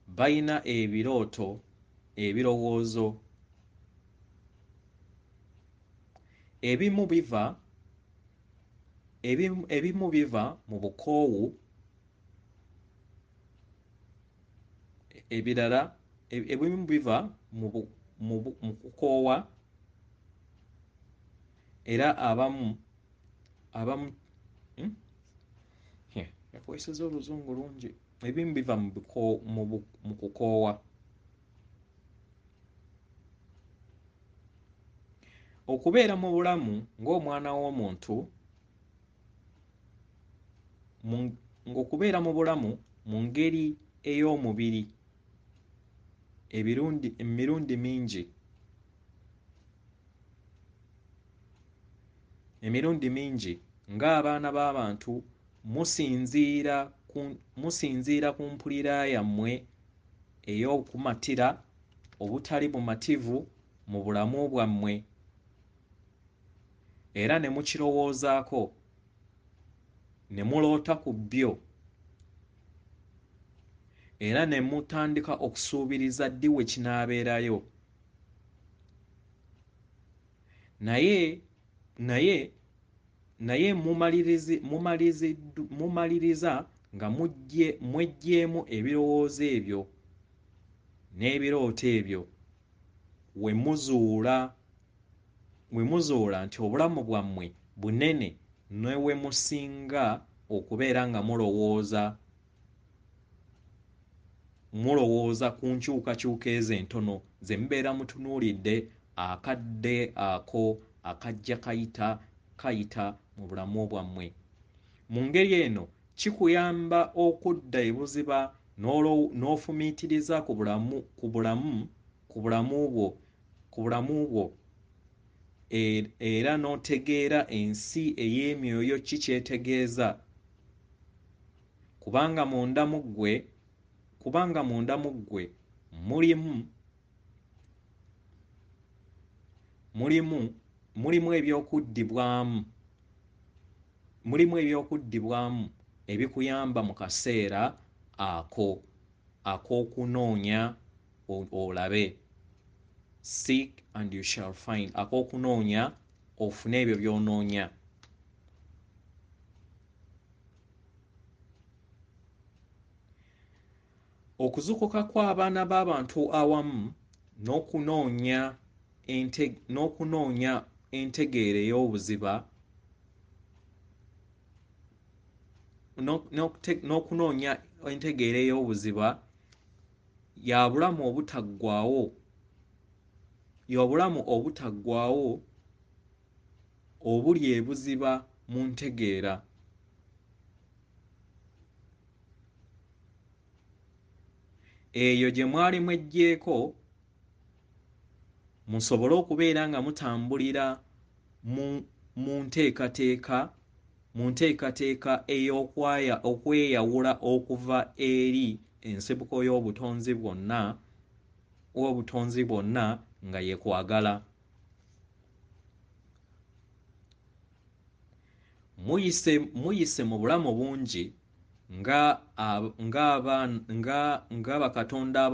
S1: balina ebirooto, ebirowoozo. Ebimu biva mu bukoowu, ebirala ebimu biva mu kukoowa, era abamu yakozesezza oluzungu lungi. Ebimu biva mu kukoowa. Okubeera mu bulamu ng'omwana w'omuntu, ng'okubeera mu bulamu mu ngeri ey'omubiri emirundi mingi ng'abaana b'abantu musinziira ku mpulira yammwe ey'okumatira obutali bumativu mu bulamu bwammwe era ne mukirowoozaako ne muloota ku byo era ne mutandika okusuubiriza ddi we kinaabeerayo. Naye mumaliriza nga mweggyeemu ebirowoozo ebyo n'ebirooto ebyo we muzuula nti obulamu bwammwe bunene ne we musinga okubeera nga mulowooza ku nkyukakyuka ezo entono ze mubeera mutunuulidde akadde ako akajja kayita mu bulamu bwammwe. Mu ngeri eno kikuyamba okudda ebuziba n'ofumiitiriza ku bulamu bwo era n'otegeera ensi ey'emyoyo ki kyetegeeza, kubanga munda mu ggwe mulimu ebyokuddibwamu ebikuyamba mu kaseera ako ak'okunoonya olabe. Seek and you shall find, ak'okunoonya ofune ebyo by'onoonya. Okuzuukuka kw'abaana b'abantu awamu n'okunoonya entegeera ey'obuziba n'okunoonya entegeera ey'obuziba ya bulamu obutaggwaawo obuli ebuziba mu ntegeera. Eyo gye mwali mweggyeeko musobole okubeera nga mutambulira mu nteekateeka ey'okweyawula okuva eri ensibuko y'obutonzi bwonna nga ye kwagala. Muyise mu bulamu bungi nga bakatonda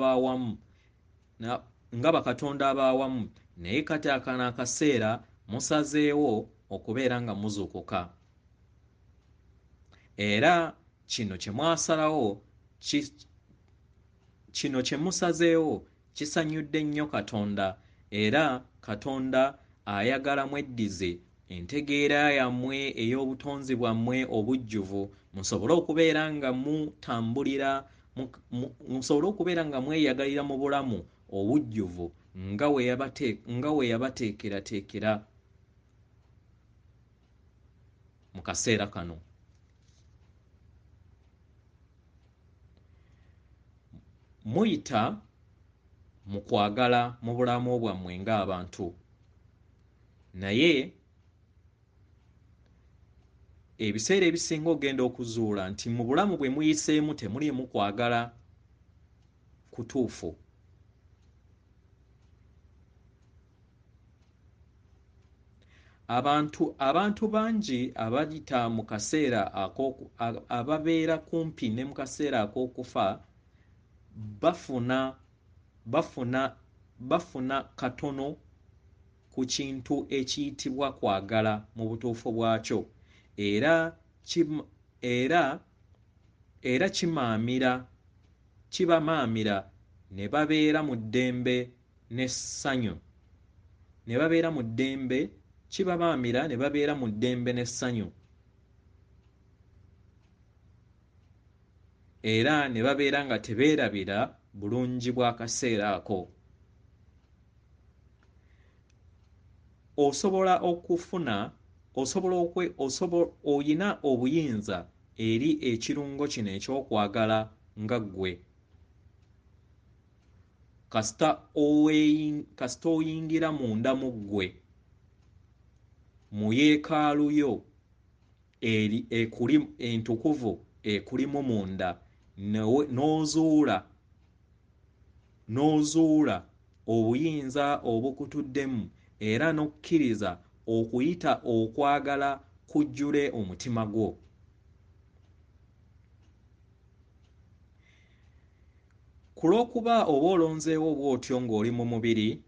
S1: ab'awamu, naye kati akano akaseera musazeewo okubeera nga muzuukuka. Era kino kye musazeewo kisanyudde nnyo Katonda, era Katonda ayagala mweddize entegeera yammwe ey'obutonzi bwammwe obujjuvu musobole okubeera nga mutambulira musobole okubeera nga mweyagalira mu bulamu obujjuvu nga we yabateekerateekera mu kaseera kano. Muyita mu kwagala mu bulamu bwammwe ng'abantu, naye ebiseera ebisinga ogenda okuzuula nti mu bulamu bwe muyiseemu temuliimu kwagala kutuufu. Abantu bangi abayita mu kaseera ababeera kumpi ne mu kaseera ak'okufa bafuna katono ku kintu ekiyitibwa kwagala mu butuufu bwakyo, era kibamaamira ne babeera mu ddembe n'essanyu. Era ne babeera nga tebeerabira bulungi bw'akaseera ako. Osobola okufuna oyina obuyinza eri ekirungo kino ekyokwagala nga ggwe. Kasita oyingira munda mu ggwe mu yeekaalu yo entukuvu ekulimu munda n'ozuula obuyinza obukutuddemu era n'okkiriza okuyita okwagala kujjule omutima gwo. Ku lw'okuba oba olonzeewo bw'otyo ng'oli mu mubiri,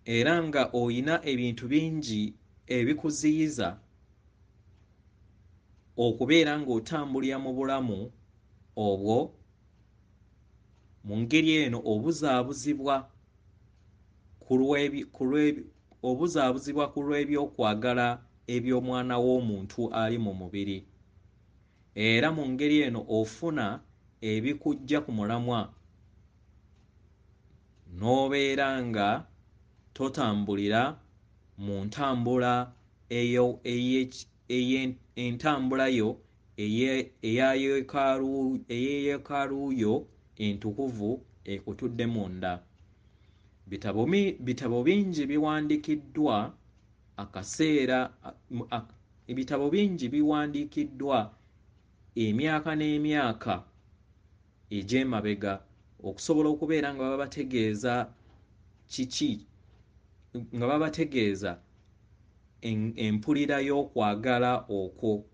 S1: era nga oyina ebintu bingi ebikuziyiza okubeera ng'otambulira mu bulamu obwo, mu ngeri eno obuzaabuzibwa ku lw'ebyokwagala eby'omwana w'omuntu ali mu mubiri. Era mu ngeri eno ofuna ebikujja ku mulamwa n'obeera nga totambulira mu ntambula entambula yo eya yeekaalu yo entukuvu ekutudde munda. Bitabo bingi biwandiikiddwa akaseera, ebitabo bingi biwandiikiddwa emyaka n'emyaka egy'emabega okusobola okubeera nga babategeeza kiki, nga babategeeza empulira y'okwagala okwo,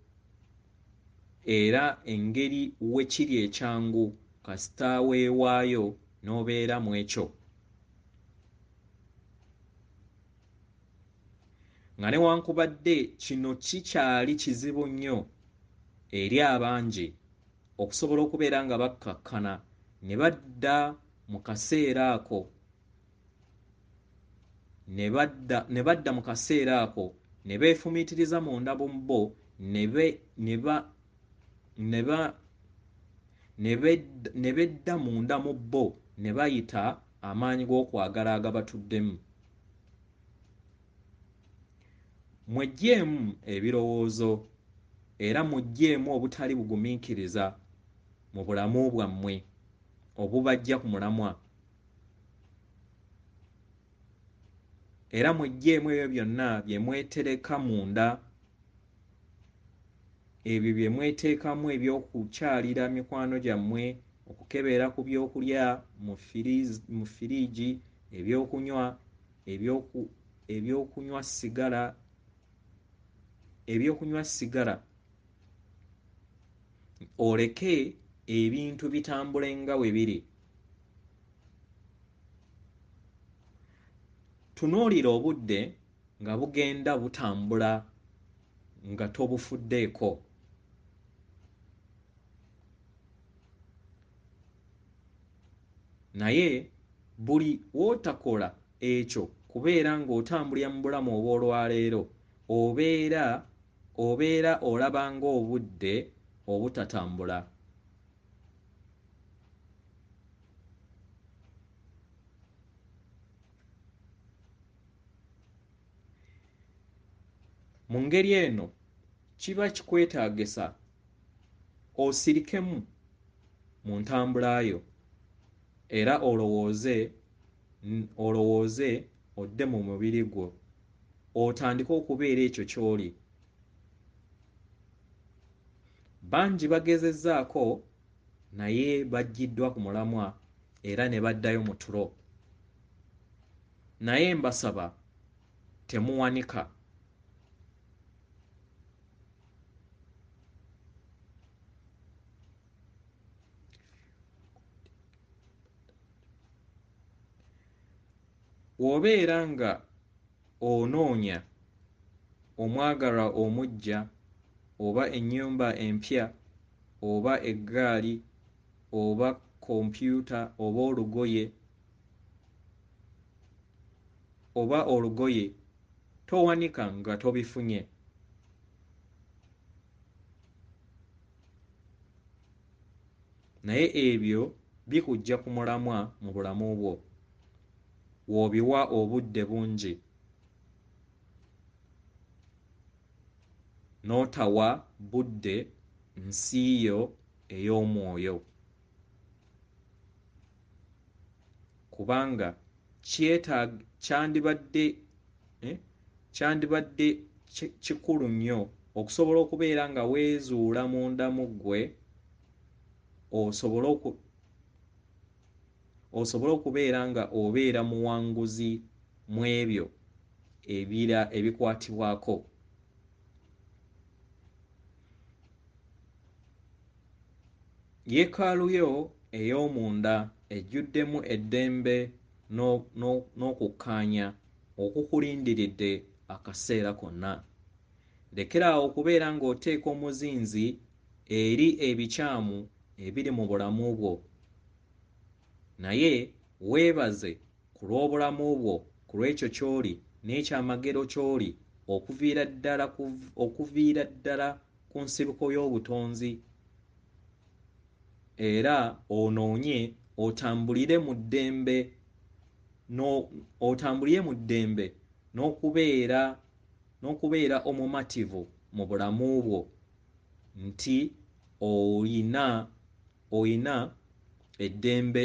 S1: era engeri we kiri ekyangu kasita weewaayo n'obeera mu ekyo. Nga newankubadde kino kikyali kizibu nnyo eri abangi okusobola okubeera nga bakkakkana ne badda mu kaseera ako, ne badda mu kaseera ako ne beefumiitiriza munda mu bo, ne bedda munda mu bo ne bayita amaanyi g'okwagala agabatuddemu. Mweggyeemu ebirowoozo era muggyeemu obutali bugumiikiriza mu bulamu bwammwe obubajja ku mulamwa. Era mweggyeemu ebyo byonna bye mwetereka munda, ebyo bye mweteekamu eby'okukyalira mikwano gyammwe, okukebera ku byokulya mu firiigi, ebyokunywa sigala, oleke ebintu bitambule nga bwe biri. Tunuulira obudde nga bugenda butambula nga tobufuddeeko. Naye buli w'otakola ekyo kubeera ng'otambulira mu bulamu obw'olwaleero, obeera olaba ng'obudde obutatambula. Mu ngeri eno kiba kikwetaagisa osirikemu mu ntambula yo era olowooze odde mu mubiri gwo, otandike okubeera ekyo ky'oli. Bangi bagezezzaako naye baggiddwa ku mulamwa era ne baddayo mu tulo. Naye mbasaba temuwanika. Bw'obeera nga onoonya omwagalwa omuggya oba ennyumba empya oba eggaali oba kompyuta oba olugoye, towanika nga tobifunye. Naye ebyo bikujja ku mulamwa mu bulamu bwo, w'obiwa obudde bungi n'otawa budde nsi yo ey'omwoyo, kubanga kyandibadde kikulu nnyo okusobola okubeera nga weezuula munda mu ggwe, Osobole okubeera nga obeera muwanguzi mu ebyo ebira ebikwatibwako. Yeekaalu yo ey'omunda ejjuddemu eddembe n'okukkaanya okukulindiridde akaseera konna. Lekera awo okubeera ng'oteeka omuzinzi eri ebikyamu ebiri mu bulamu bwo, naye weebaze ku lw'obulamu bwo, ku lw'ekyo ky'oli n'ekyamagero ky'oli okuviira ddala ku nsibuko y'obutonzi, era onoonye otambulire mu ddembe n'okubeera omumativu mu bulamu bwo nti oyina eddembe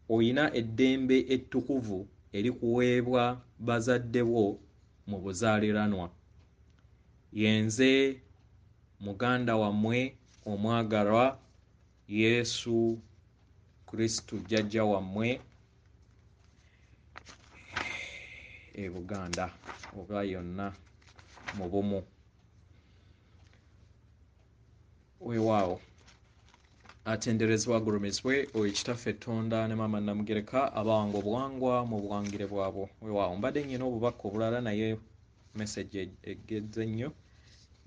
S1: oyina eddembe ettukuvu erikuweebwa bazadde bo mu buzaaliranwa. Yenze muganda wammwe omwagalwa Yesu Kristu jjajja wammwe e Buganda oba yonna mu bumu. Weewaawo, atenderezebwa agulumizibwe oyo Kitaffe Ttonda ne Maama Namugereka abawanga obuwangwa mu buwangire bwabwo. Weewaawo, mbadde nnyina obubaka obulala naye message egezze nnyo,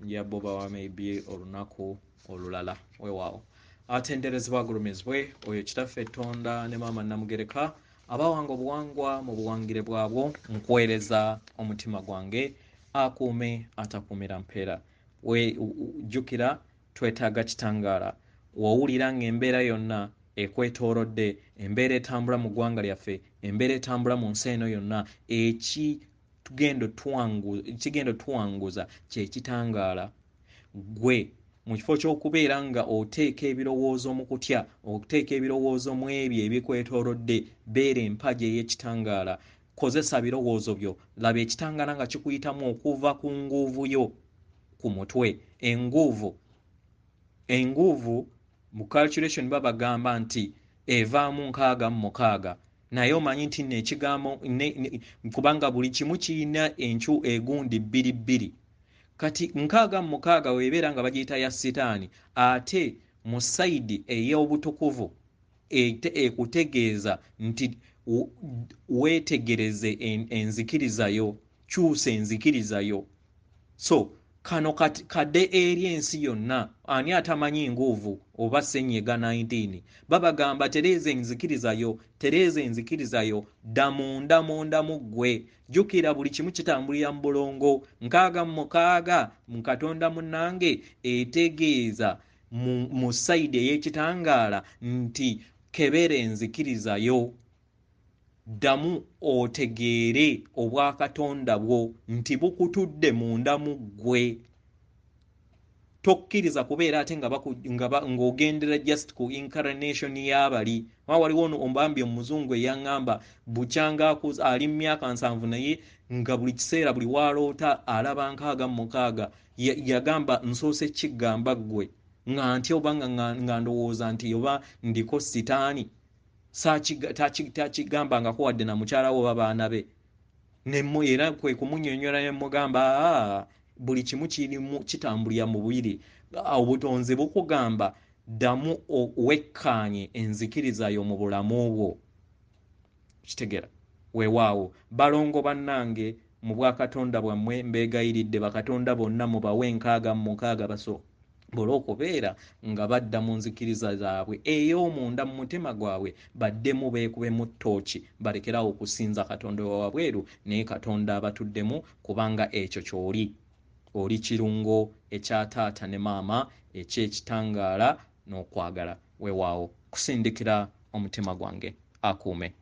S1: nja bubawa maybe olunaku olulala. Weewaawo, atenderezebwa agulumizibwe oyo Kitaffe Ttonda ne Maama Namugereka abawanga obuwangwa mu buwangire bwabwo. Nkuweereza omutima gwange, akuume atakuumira mpeera. Jjukira twetaaga kitangaala. W'owulira ng'embeera yonna ekwetoolodde, embeera etambula mu ggwanga lyaffe, embeera etambula mu nsi eno yonna, ekigenda otuwanguza kye kitangaala. Ggwe mu kifo ky'okubeera nga oteeka ebirowoozo mu kutya, oteeka ebirowoozo mu ebyo ebikwetoolodde, beera empagi ey'ekitangaala. Kozesa birowoozo byo, laba ekitangaala nga kikuyitamu okuva ku nguuvu yo ku mutwe. Enguuvu mu calculation babagamba nti evaamu 66, naye omanyi nti nno ekigambo kubanga buli kimu kirina encu egundi bbiri bbiri. Kati 66 weebeera nga bagiyita ya sitaani, ate mu sayidi ey'obutukuvu ekutegeeza nti weetegereze enzikiriza yo, kyusa enzikiriza yo. So kano kadde eri ensi yonna, ani atamanyi nguuvu oba ssenyiga 19, babagamba tereeza enzikiriza yo, tereeza enzikiriza yo, dda munda munda mu ggwe. Jjukira buli kimu kitambulira mu bulongo. 66 mu Katonda munnange etegeeza mu sayidi ey'ekitangaala nti kebera enzikiriza yo, ddamu otegeere obwakatonda bwo nti bukutudde munda mu ggwe. Tokkiriza kubeera ate ng'ogendera just ku incarnation y'abali. Waliwo omubambi omuzungu eyaŋŋamba bukyanga ali mu myaka 70 naye nga buli kiseera buli waloota alaba 66. Yagamba nsoose kigamba ggwe nga ntya oba nga ndowooza nti oba ndiko sitaani. Takigambangako wadde na mukyala we oba baana be. Era kwe kumunnyonnyola ne mugamba buli kimu kirimu kitambulira mu bubiri. Obutonzi bukugamba ddamu wekkaanye enzikiriza yo mu bulamu bwo. Kitegeera? Weewaawo, balongo bannange mu bwakatonda bwammwe mbeegayiridde bakatonda bonna mubawe 66 basobole okubeera nga badda mu nzikiriza zaabwe ey'omunda mu mutima gwabwe, baddemu beekubemu ttooki, balekerawo okusinza Katonda owa wabweru naye Katonda abatuddemu, kubanga ekyo ky'oli. Oli kirungo ekya taata ne maama eky'ekitangaala n'okwagala. Weewaawo, kusindikira omutima gwange akuume.